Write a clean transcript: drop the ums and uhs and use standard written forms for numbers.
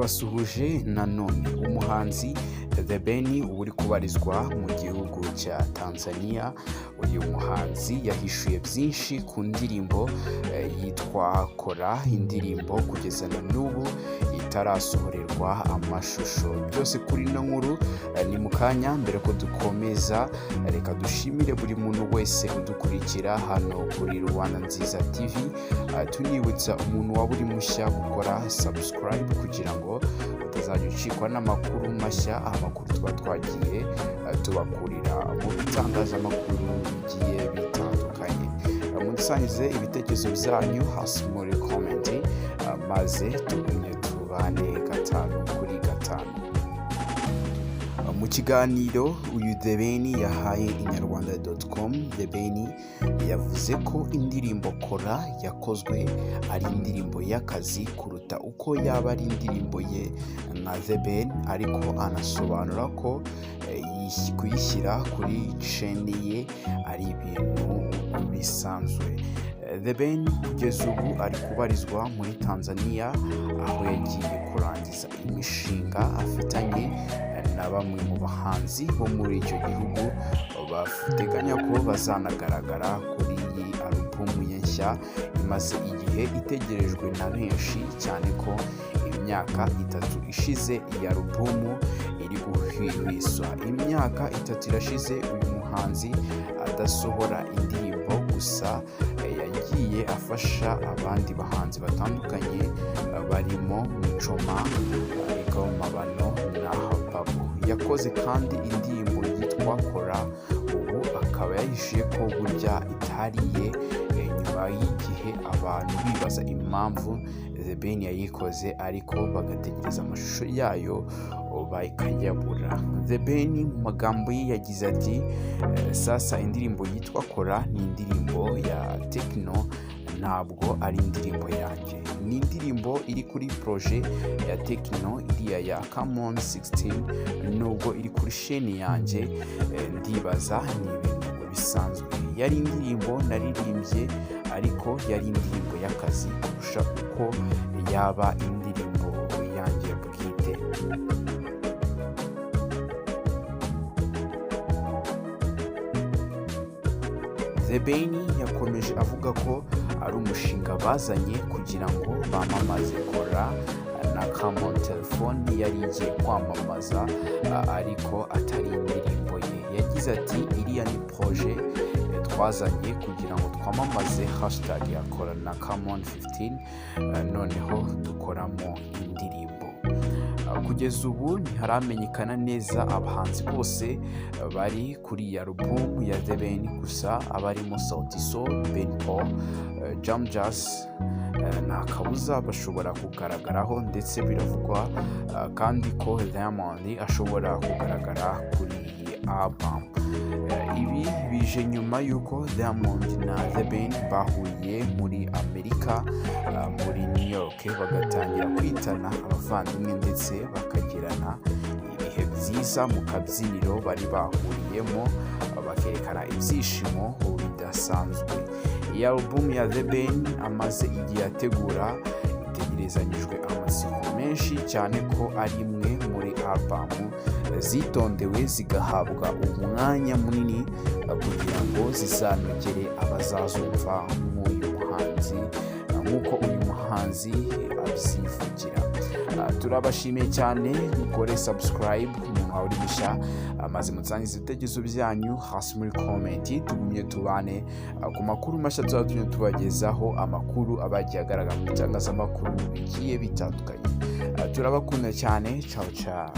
Turabasuhuje nanone. Umuhanzi The Ben uba uri kubarizwa mu gihugu cya Tanzania, uyu muhanzi yahishuye byinshi ku ndirimbo yitwa Kora, indirimbo kugeza na n'ubu itarasohorerwa amashusho. Byose kuri ino nkuru ni mu kanya. Mbere ko dukomeza, reka dushimire buri muntu wese udukurikira hano kuri Rwanda Nziza TV, tunibutsa umuntu waba uri mushya gukora subscribe kugira ngo utazajya ucikwa n'amakuru mashya, amakuru tuba twagiye tubakurira mu bitangazamakuru bigiye bitandukanye. Mudusangize ibitekerezo byanyu hasi muri comment, maze tugumye tubane gatanu kuri gatanu. Mu kiganiro uyu The Ben yahaye inyarwanda.com, The Ben yavuze ko indirimbo Kora yakozwe ari indirimbo y'akazi kuruta uko yaba ari indirimbo ye nka The Ben, ariko anasobanura ko kuyishyira kuri chaîne ye ari ibintu bisanzwe. The Ben kugeza ubu ari kubarizwa muri Tanzania, aho yagiye kurangiza imishinga afitanye na bamwe mu bahanzi bo muri icyo gihugu, bateganya ko bazanagaragara kuri iyi alubumu ye nshya imaze igihe itegerejwe na benshi, cyane ko imyaka 3 ishize iyi alubumu iri guhwihwiswa. Imyaka 3 irashize uyu muhanzi adasohora indirimbo, gusa yagiye afasha abandi bahanzi batandukanye barimo Muchoma, Igor Mabano na Babu. Yakoze kandi indirimbo yitwa Kora, ubu akaba yahishuye ko burya itariye, nyuma y'igihe abantu bibaza impamvu The Ben yayikoze ariko bagategereza amashusho yayo bakayabura. The Ben mu magambo ye yagize ati: "Sasa indirimbo yitwa Kora ni indirimbo ya Tekno, ntabwo ari indirimbo yanjye. Ni indirimbo iri kuri projet ya Tekno, iriya ya Camon 16. Nubwo iri kuri chaîne yanjye, ndibaza ni ibintu bisanzwe. Yari indirimbo naririmbye, ariko yari indirimbo y'akazi kurusha uko yaba indirimbo yanjye bwite." The Ben yakomeje avuga ko ari umushinga bazanye kugira ngo bamamaze Kora na Camon Telefone yari igiye kwamamaza, ariko atari indirimbo ye. Yagize ati: "Iriya ni projet twazanye kugira ngo twamamaze hashtag ya Kora na Camon 15, noneho dukoramo indirimbo." Kugeza ubu ntiharamenyekana neza abahanzi bose bari kuri iyi alubumu ya The Ben, gusa abarimo Sauti Sol, Ben Paul, Jam Jazz nta kabuza bashobora kugaragaraho, ndetse biravugwa kandi ko Diamond ashobora kugaragara kuri iyi album. Ibi bije nyuma y'uko Diamond na The Ben bahuriye muri Amerika, muri New York, bagatangira kwitana abavandimwe ndetse bakagirana ibihe byiza mu kabyiniro bari bahuriyemo, bakerekana ibyishimo bidasanzwe. Iyi album ya The Ben amaze igihe ategura itegerezanyijwe amatsiko menshi, cyane ko ari imwe muri album zitondewe zigahabwa umwanya munini kugira ngo zizanogere abazazumva nk'uyu muhanzi, nk'uko uyu muhanzi abyivugira. Turabashimiye cyane. Mukore subscribe umuntu wawe uri mushya, maze musangize ibitekerezo byanyu hasi muri comment. Tugumye tubane ku makuru mashya tuzaba tugenda tubagezaho, amakuru aba yagiye agaragara mu bitangazamakuru bigiye bitandukanye. Turabakunda cyane. Ciao ciao.